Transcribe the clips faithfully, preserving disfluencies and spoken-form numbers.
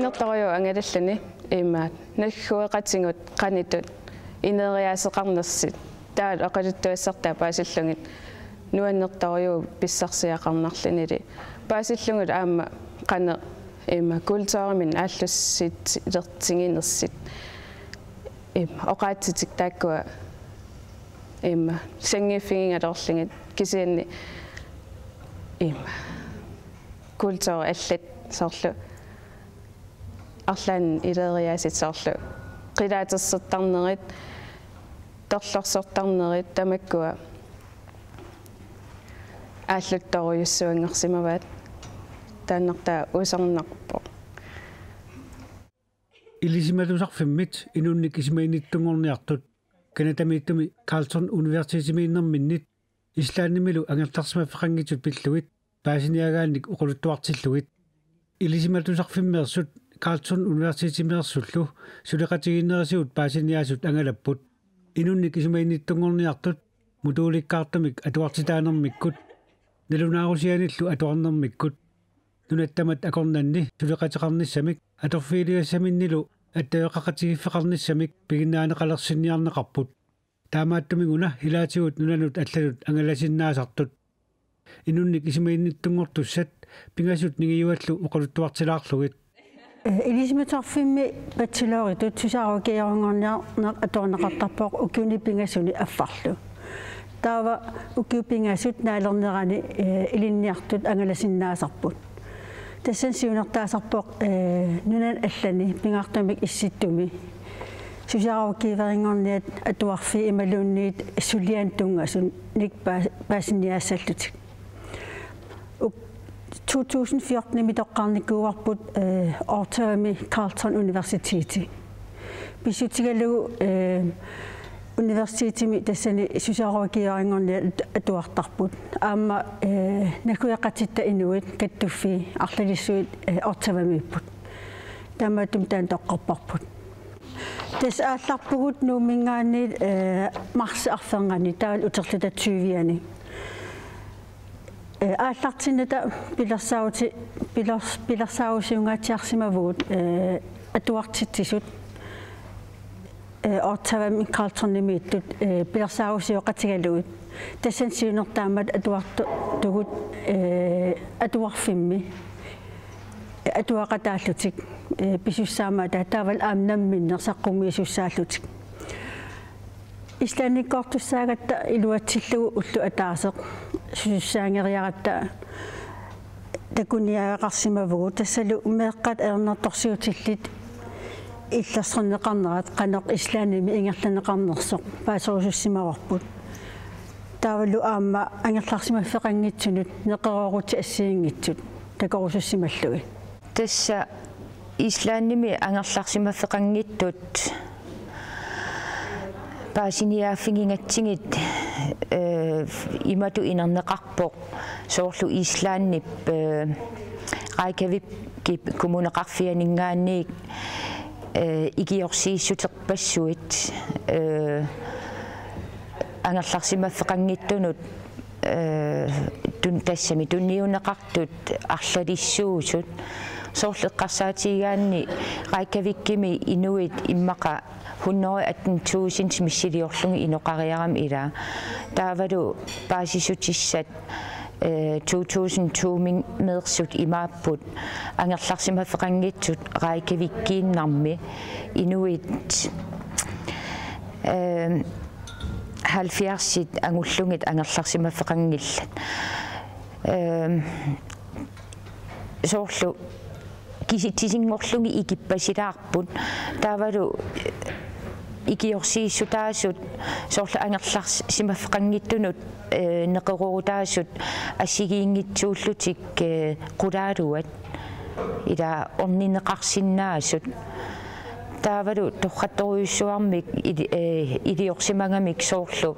Torujuu angalalluni imaat naggueqatigut qanitut ineriaaseqarnersut taavalu oqaluttuassartaa paasillugit nuannertorujuu pissarsiaqarnarluni, paasillugit aamma qanoq imaat kulturiminnut aallussilertiginersut imaat oqaatsitik taakkua imaat sanngiiffigigaluarlugit kisianni imaat kulturi allat soorlu arlaannik ileriaaseq soorlu qilaatersortarnerit, torlorsortarnerit tamakkua aalluttorujussuanngorsimavaat, taannartaa usornarpoq. Ilisimatusarfimmit inunnik isumaginnittunngorniartut Canadamiittumi Carleton Universitetimiinnerminnit Islandimilu angerlarsimaffeqanngitsut pillugit paasiniagaannik oqaluttuartillugit. Ilisimatusarfimmeersut Carleton Universitetimiinersullu suleqatigiinnerisigut paasiniaasut angalapput. Inunnik isumaginnittunngorniartut modulikkaartumik atuartitaanermikkut nalunaarusianillu atuarnermikkut nunatta tamat akornanni suleqateqarnissamik atorfigiligassaminnilu attaveqaqatigiiffeqarnissamik piginnaaneqalersinniarneqarput. Taamaattumik una ilaatigut nunanut allanut angalasinnaasartut. Inunnik isumaginnittunngortussat pingasut ningiuallu oqaluttuartilaarlugit. Ilisimatusarfimmi bacheloritut socialrådgiverunngorniarneq atuarneqartarpoq ukiuni pingasuni affarlu. Taava ukiut pingasut naalernerani ilinniartut angalasinnaasarput. Tassani siunertaasarpoq nunani allani pingaartumik Issittumi socialrådgiverinngorniat atuarfii imaluunniit sulianik tunngasunik paasiniaassallutik. Uk-, to tusind fjortenimi toqqarnikuuarput Ottawami Carleton Universiteti. Pissutigalugu universitetimi tassani socialrådgiverinngorniat atuartarput. Aamma naggueqatitta inuit kattuffii arlalissuit Ottawamiipput. Taamaattumik taanna toqqarparput. Tassa aallarpugut Nuumminngaanniit marsip arfernganni taavalu uterluta tyviani. Aallartinnata pilersaaruti-, pilers-, pilersaarusiungaatsiarsimavugut atuartitsisut Ottawami Carletonimiittut pilersaarusioqatigalugit. Tassani siunertaammat atuartugut atuarfimmi atuaqataallutik pisussaammat taavalu aamma namminneq saqqummiisussaallutik. Islandikkoortussaagatta iluatsillugu ulloq ataaseq susussaageriaratta takuniagaqarsimavugut, tassalu meeqqat ajornartorsiutillit illersorneqarnerat qanoq Islandimi ingerlanneqarnersoq paaserusussimavarput. Taavalu aamma angerlarsimaffeqanngitsunut neqeroorutit assigiinngitsut takorusussimallugit. Tassa Islandimi angerlarsimaffeqanngitsut paasiniaaffigigatsigit imatut inerneqarpoq, soorlu Islandip Reykjavikip kommuneqarfianinngaanniit ikiorsiissuterpassuit angerlarsimaffeqanngitsunut tun-, tassami tunniunneqartut arlalissuusut. Soorlu eqqarsaatigigaanni Reykjavikimi inuit immaqa hundrede atten tusind missiliorlugit inoqariarami ilaa. Taavalu paasissutissat to tusind to-meersut imaapput angerlarsimaffeqanngitsut Reykjavikkiinnarmi, inuit halvfjerdsit angullugit angerlarsimaffeqanngillat. Soorlu kisitsisinngorlugit ikippasilaarput. Taavalu ikiorsiissutaasut soorlu angerlarsimaffeqanngitsunut neqeroorutaasut assigiinngitsuullutik qulaaluat ilaa orninneqarsinnaasut. Taavalu torrattorujussuarmik ili-, iliorsimagamik soorlu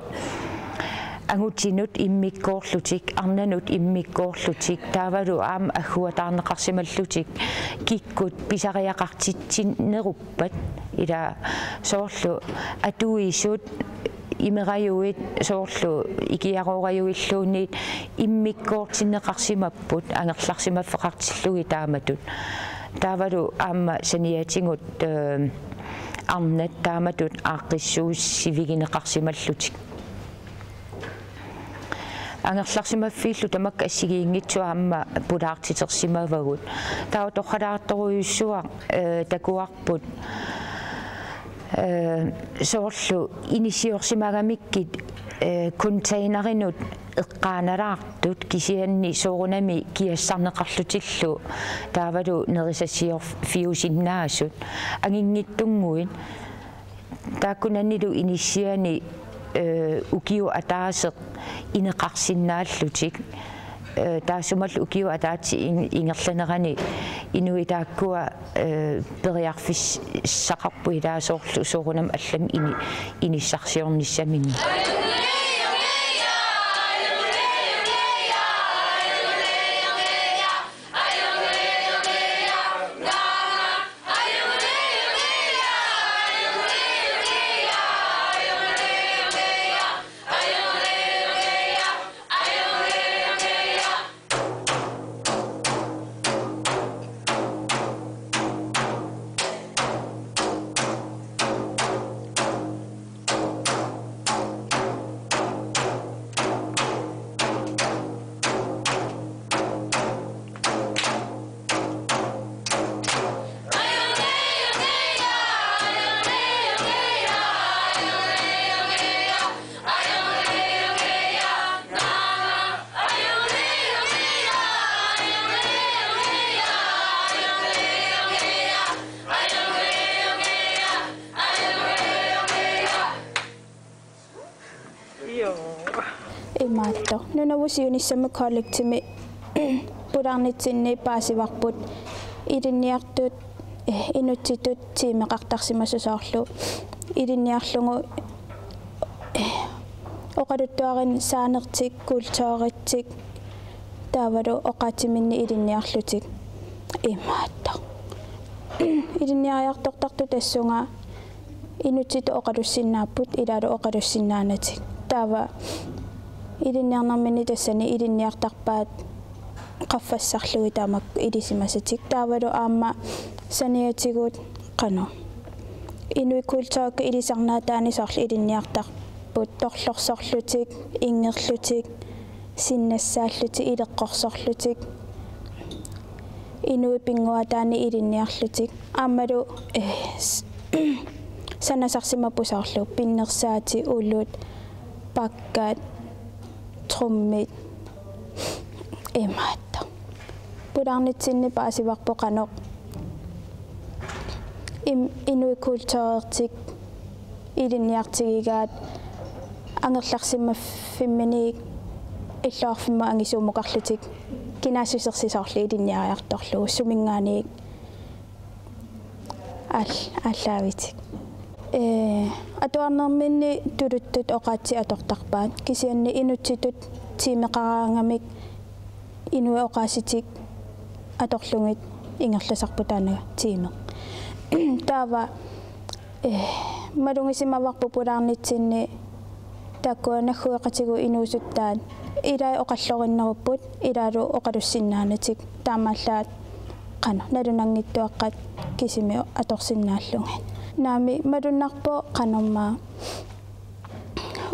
angutinut immikkoorlutik, arnanut immikkoorlutik, taavalu aamma agguataarneqarsimallutik kikkut pisariaqartitsineruppat, ilaa soorlu atuisut imerajuit soorlu ikiaroorajuilluunniit immikkoortinneqarsimapput angerlarsimaffeqartillugit taamatut. Taavalu aamma saniatigut, eh, arnat taamatut aaqqissuussivigineqarsimallutik. Angerlarsimaffiillu tamakku assigiinngitsut aamma pulaartitersimavagut. Taava torralaartorujussuaq, eh, takuarput, eh, soorlu inissiorsimagamikkit, eh, containeritut eqqaanalaartut kisianni soorunami kiassarneqarlutillu taavalu nerisassiorfiusinnaasut anginngitsunnguit. Taakkunanilu inissiani, eh, ukioq ataaseq ineqarsinnaallutik, eh, taassumalu ukioq ataatsip in-, ingerlanerani inuit taakkua, eh, periarfissaqarput ilaa soorlu soorunami allamik ini-, inissarsiornissaminnik. Imaattoq. Nunavut siunissami kollektivimi pulaarnitsinni paasivarput ilinniartut, eh, inuttitut tiimeqartarsimasut soorlu ilinniarlugu, eh, oqaluttuarinnik saanertik, kulturittik, taavalu oqaatsiminnik ilinniarlutik. Imaattoq. Ilinniariartortartut tassunga inuttitut oqalussinnaapput ilaalu oqalussinnaanatik. Taava ilinniarnerminni tassani ilinniartarpaat qaffassarlugit taamak ilisimasatik. Taavalu aamma saniatigut qanoq. Inuit kulturikkut ilisarnaataanni soorlu ilinniartarput torlorsorlutik, inngerlutik, sinnassaallutik, ileqqorsorlutik, inuit pinnguaataanni ilinniarlutik. Aammalu, eh, s-, sanasarsimapput soorlu pinnersaatit, ulut, pakkat, trummit, imaattoq. Pulaarnitsinni paasivarput qanoq im-, inuit kulturittik ilinniartigigaat angerlarsimaffimminit illoqarfimmut angisuummukarlutik kinaassusersi soorlu ilinniariartorlugu suminngaanniit aal-, aallaavitik. Ee, atuarnerminni tuluttut oqaatsit atortarpaat. Kisianni inuttitut tiimeqaraangamik inuit oqaasitik atorlugit ingerlasarput taanna tiimeq. Taava, ee, malugisimavarput pulaarnitsinni taakkua naggueqatigut inuusuttaat ilai oqallorinnerupput ilaalu oqalussinnaanatik taamaallaat qanoq nalunanngitsuaqqat kisimik atorsinnaallugit. Naamik malunnarpoq qanormaa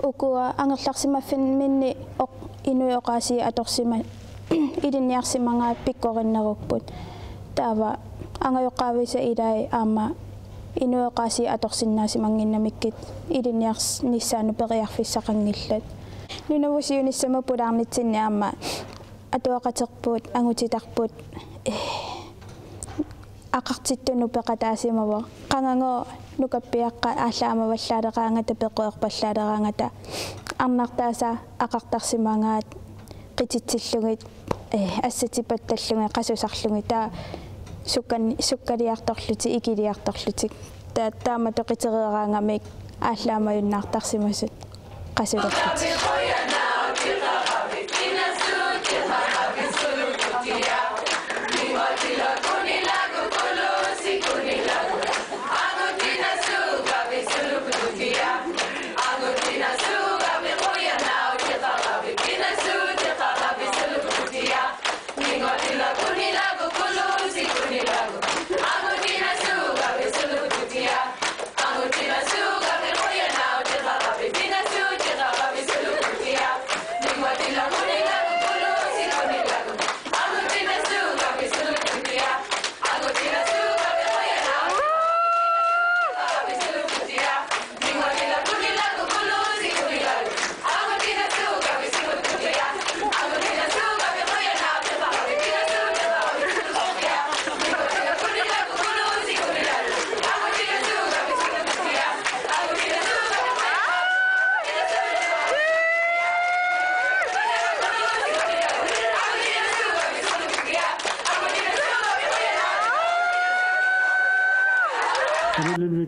ukua angerlarsimaffimminni oq-, inuit oqaasii atorsima-, ilinniarsimagaat pikkorinnerupput. Taava angajoqqaavisa ilai aamma inuit oqaasii atorsinnaasimannginnamikkit ilinniarnissaannut periarfissaqanngillat. Nunavut siunissami pulaarnitsinni aamma atuaqaterput, angutitarput, eh, aqartittunut peqataasimavoq. Qanganngooq nukappiaqqat aallaamavallaaleraangata, peqquerpallaaleraangata, arnartaasa aqartarsimagaat qititsillugit, eh, assatipattallugit, qasusarlugit, taava sukkan-, sukkaliartorlutik, ikiliartorlutik. Ta-, taamatut qitereeraangamik aallaamajunnaartarsimasut qasulerlutik.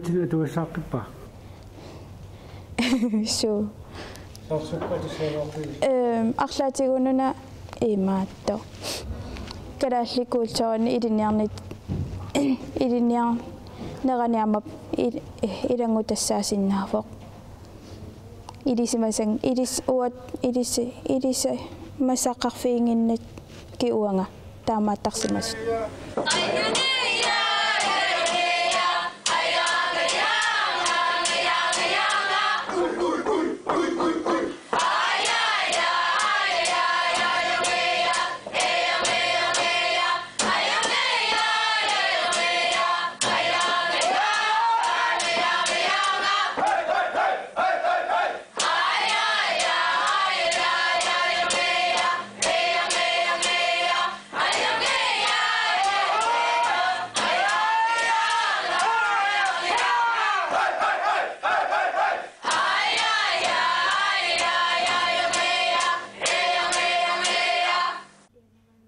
Atugassaaqqippa? Suu. Soorlu sukkasuugaluarpisi? Ehm, arlaatigut una imaattoq. Kalaallit kulturinit ilinniarnit, ilinniarnerani aamma il-, ilanngutassaasinnaavoq. Ilisimasaq, ilis-, uat, ilis-, ilisimasaqarfiginnginnakku uanga taamaattarsimasut.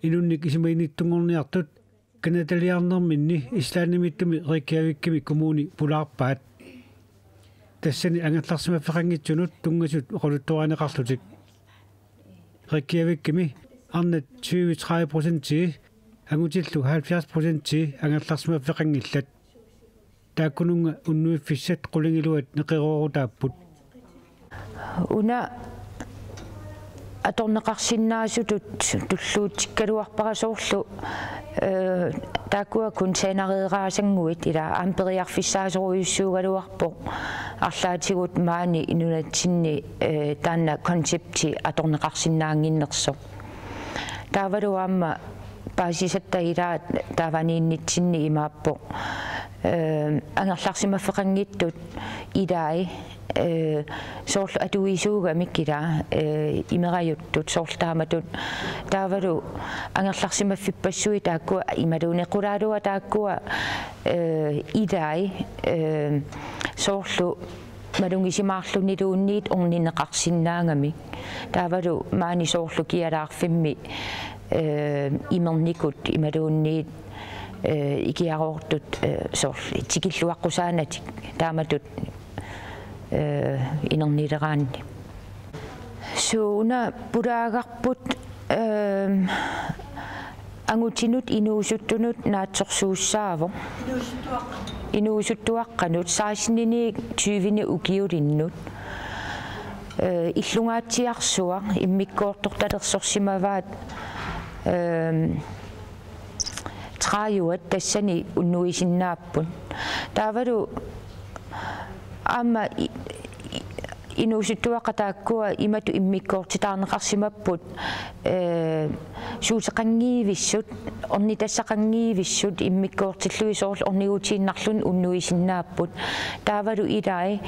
Inunnik isumaginnittunngorniartut Canadaliarnerminni Islandimiittumi Reykjavikimi kommuni pulaarpaat. Tassani angerlarsimaffeqanngitsunut tunngasut oqaluttuarineqarlutik. Reykjavikimi arnat syvogtredive procentii angutillu halvfjerds procentii angerlarsimaffeqanngillat. Taakkununnga unnuiffissat qulingiluat neqeroorutaapput. Una atorneqarsinnaasutut tulluutsikkaluarpara soorlu, eh, taakkua kun scenereeraasannguit ila aamma periarfissaasorujussuugaluarpoq arlaatigut maani nunatsinni, eh, taanna koncepti atorneqarsinnaannginnersoq. Taavalu aamma paasisatta ilaat taavaniinnitsinni imaappoq. Ehm, angerlarsimaffeqanngitsut ilai, eh, soorlu atuisuugamik ila, eh, imerajuttut soorlu taamatut. Taavalu angerlarsimaffippassuit taakkua imaluunniit qulaaluat taakkua, eh, ilai, eh, soorlu malugisimaarluniluunniit orninneqarsinnaagamik. Taavalu maani soorlu kialaarfimmi, eh, imernikut imaluunniit, eh, ikiaroortut, eh, soorlu tikilluaqqusaanatik taamatut, eh, inernileraanni. Suu, una pulaagarput, ehm, angutinut inuusuttunut naatsorsuussaavoq. Inuusuttuaqqanut seksteninik tyvenik ukiulinnut. Eh, illungaatsiarsuaq immikkoortortalersorsimavaat, ehm, tredivet tassani unnuisinnaapput. Taavalu aamma i-, i-, inuusuttuaqqat taakkua imatut immikkoortitaarneqarsimapput, eh, suuteqanngiivissut, ornitassaqanngiivissut immikkoortillugit soorlu ornigutiinnarluni unnuisinnaapput. Taavalu ilai,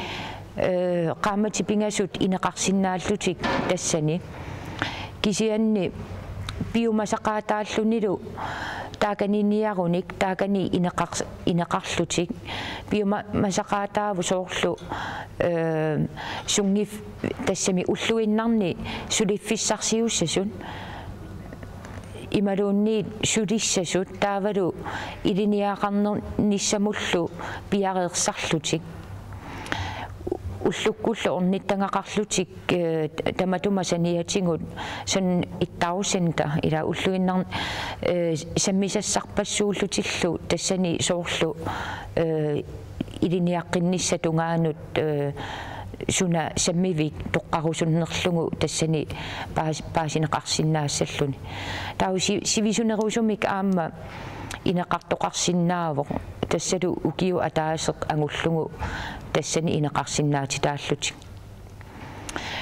eh, qaammatit pingasut ineqarsinnaallutik tassani. Kisianni piumasaqaataallunilu taakaniinniarunik taakani ineqars-, ineqarlutik. Piumasaqaataavoq soorlu, eh, sunngif-, tassami ulluinnarni suliffissarsiussasut imaluunniit sulissasut taavalu ilinniagaqarnissamullu piareersarlutik. Ullukkullu ornittagaqarlutik, eh, tamatuma saniatigut, sådan et dagcenter, ila ulluinnarni, eh, sammisassarpassuullutillu tassani soorlu, eh, ilinniaqqinnissap tungaanut, eh, suna sammivik toqqarusunnerlugu tassani paas-, paasineqarsinnaassalluni. Taava si-, sivisunerusumik aamma ineqartoqarsinnaavoq, tassalu ukiup ataaseq angullugu tassani ineqarsinnaatitaallutik.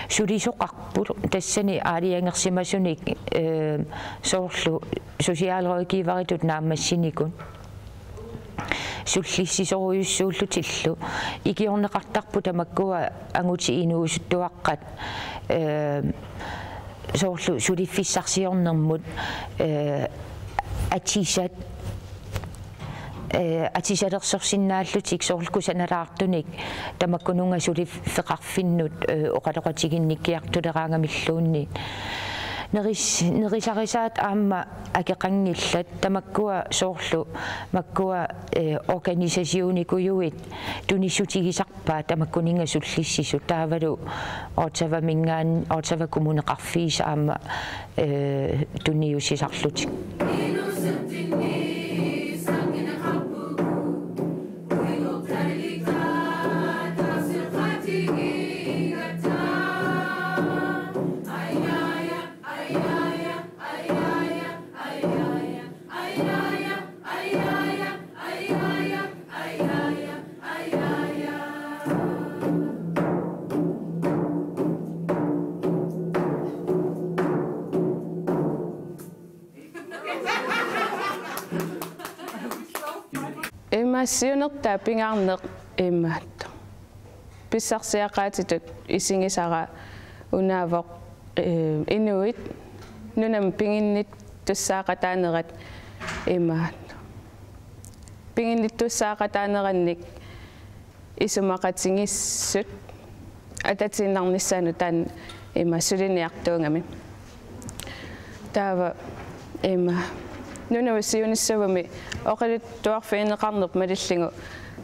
Sulisoqarput tassani aalajangersimasunik, eh, soorlu socialrådgiveritut naammassinikut. Sullissisorujussuullutillu ikiorneqartarput tamakkua angutit inuusuttuaqqat, eh, soorlu suliffissarsiornermut, eh, atisat, eh, atisalersorsinnaallutik soorlu kusanalaartunik tamakkununnga suliffeqarfinnut, eh, oqaloqatiginnikkiartuleraangamilluunniit. Neris-, nerisarisaat aamma akeqanngillat, tamakkua soorlu makkua, eh, organisationikujuit tunissutigisarpaat tamakkuninnga sullissisut, taavalu Ottawaminngaanniit, Ottawa Kommuneqarfiisa aamma, eh, tunniussisarlutik. Ima siunertaa pingaarneq imaattoq. Pissarsiaqaatitut isigisara unaavoq, eh, inuit nunami piginnittussaaqataanerat imaattoq. Piginnittussaaqataanerannik isumaqatigiissut atatiinnarnissaanut taanna ima suliniartuugami. Taava ima nunami siunissavami oqaluttuarfigineqarneq malillugu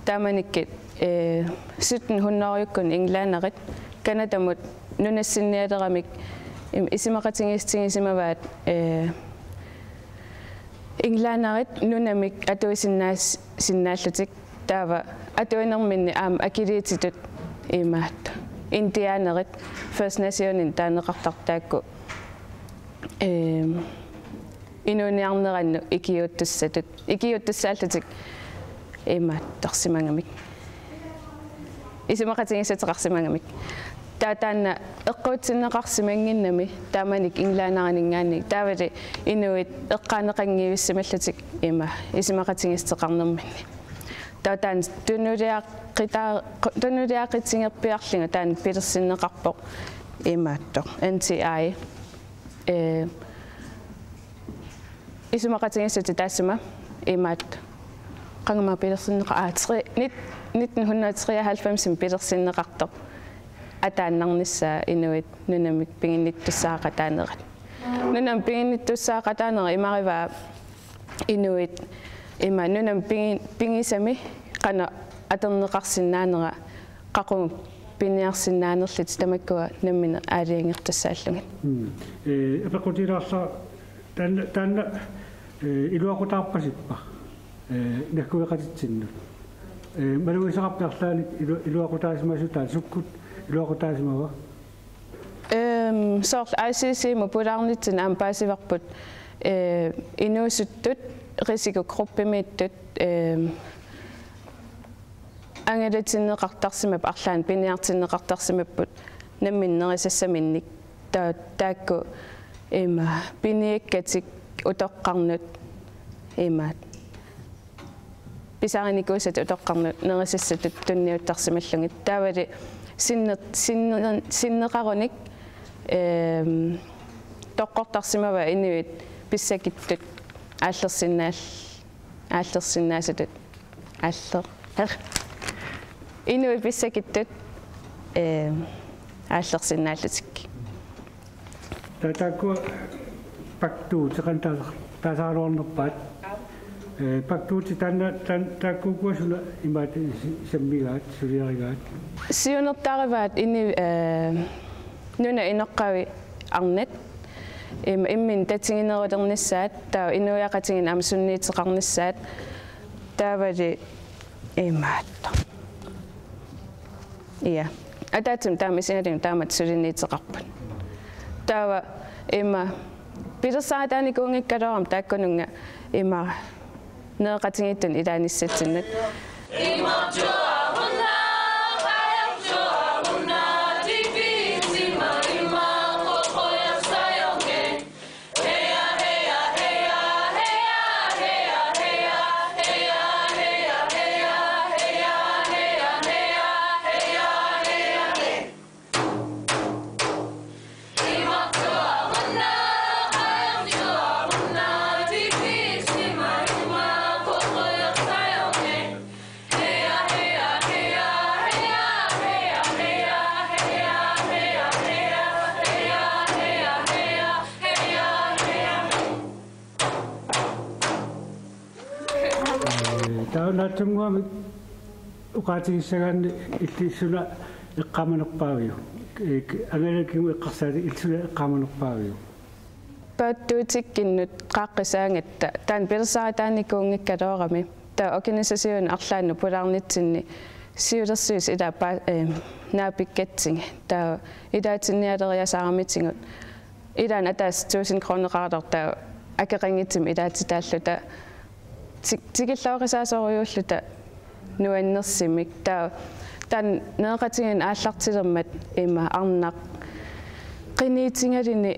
taamanikkut, eh, sytten hundrede-ukkut englænderiit Canadamut nunassinnialeramik im-, isumaqatigiissutigisimavaat, eh, englænderiit nunamik atuisinnaas-, sinnaallutik. Taava atuinerminni aamma akiliititut imaattoq indianerit, First Nationimik taaneqartartut taakku, ehm, inuuniarnerannut ikiuuttussatut, ikiuuttussaallutik imaattorsimagamik. Isumaqatigiissuteqarsimagamik. Taava taanna eqquutsinneqarsimannginnami taamanikkut englænderinngaanniit. Taavalu inuit eqqaaneqanngivissimallugit ima isumaqatigiissuteqarnerminni. Taava taanna tunuliaqqitaa-, tunuliaqqitsigiinnarpiarlugu taanna pilersinneqarpoq imaattoq N T I. Eh, isumaqatigiissutit taassuma imaattoq. Qanga pilersinneqa-, aa, tre-, nit-, nitten hundrede treoghalvfems pilersinneqartoq. Ataannarnissaa inuit nunamik piginnittussaaqataanerat. Nunamik piginnittussaaqataanerat imarivaa inuit ima nunamik pigi-, pigisami qanoq atorneqarsinnaanera qaqugu piniarsinnaanerlutik tamakkua nammineq aalajangertussaallugit. Mm. Eh, apeqqutigilaarlara taanna, taanna, eh, iluaqutaarpasippa, eh, naggueqatitsinnut? Eh, malugisaqarpit arlaannik ilu-, iluaqutaasimasut taanna sukkut iluaqutaasimava? Ehm, soorlu I C C-mut pulaarnitsinni aamma paasivarput, eh, inuusuttut risikogruppimiittut, ehm, angalatinneqartarsimapput arlaannik piniartinneqartarsimapput nammineq nerisassaminnik. Ta-, taakku ima piniakkatik utoqqarnut ima pisarinikuusatik utoqqarnut nerisassatut tunniuttarsimallugit. Taavalu sinne-, sinne-, sinneqarunik, ehm, toqqortarsimavaat inuit pissakittut aallersinnaal-, aallersinnaasutut. Aaller-, inuit pissakittut, ehm, aallersinnaallutik. Ta-, taakku paktuutit qanoq taasa-, taasaraluarnerpaat. Eh, paktuutit taanna, taan-, taakku ukua suna imaat si-, sammigaat, suliarigaat? Siunertaarivaat ini-, eh, nunap inoqqaavi arnat. Im-, imminut tatiginerulernissaat, taava inuiaqatigiinni aamma sunniuteqarnissaat. Taavalu imaattoq. Ja. Ataatsimut taama isigalugu taamatut suliniuteqarput. Taava ima pilersaaruteqarnikuunngikkaluarama taakkununnga ima nereqatigiittunik ilaanissatsinnut. Naatsumik oqaatigissagaanni illit suna eqqaamanerpaaviuk? Ee, angalakimut eqqarsaatit illit suna eqqaamanerpaaviuk? Paatsuutikkinnut qaaqqisaangatta taanna pilersaaruteqarnikuunngikkaluarami, taava organisationip arlaannut pulaarnitsinni siulersuisut ilaat paa-, ee, naapikkatsigit, taava ilaatinnialeriasaarumatigut ilaanni ataaseq tusind kroneqartoq taava akeqanngitsumik ilaatitaalluta ti-, tikilluaqqisaasorujuulluta nuannersumik. Taava taanna nereqatigiinneq aallartilermat ima arnaq qiniutigaluni,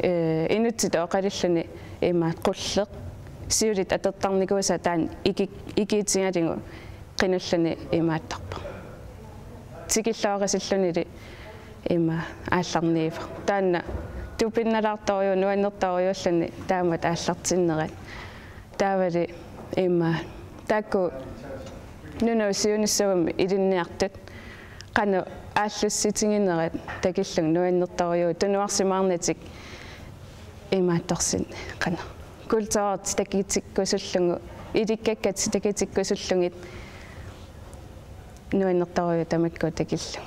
ee, inuttut oqalulluni ima qulleq siulitta atortarnikuusaa taanna iki-, ikiutigalugu qinulluni imaattarpoq. Tikilluaqqisillunili ima aallarniivoq. Taanna tupinnalaartorujuuvoq nuannertorujuulluni taamatut aallartinnerat. Taavali ima taakku nunap siunissami ilinniartut qanoq aallussutiginerat takillugit nuannertorujuuvoq tunuarsimaarnatik imaattorsinni qanoq kulturertik takutikkusullugu, ilikkakkatik takutikkusullugit nuannertorujuuvoq tamakku takillugit.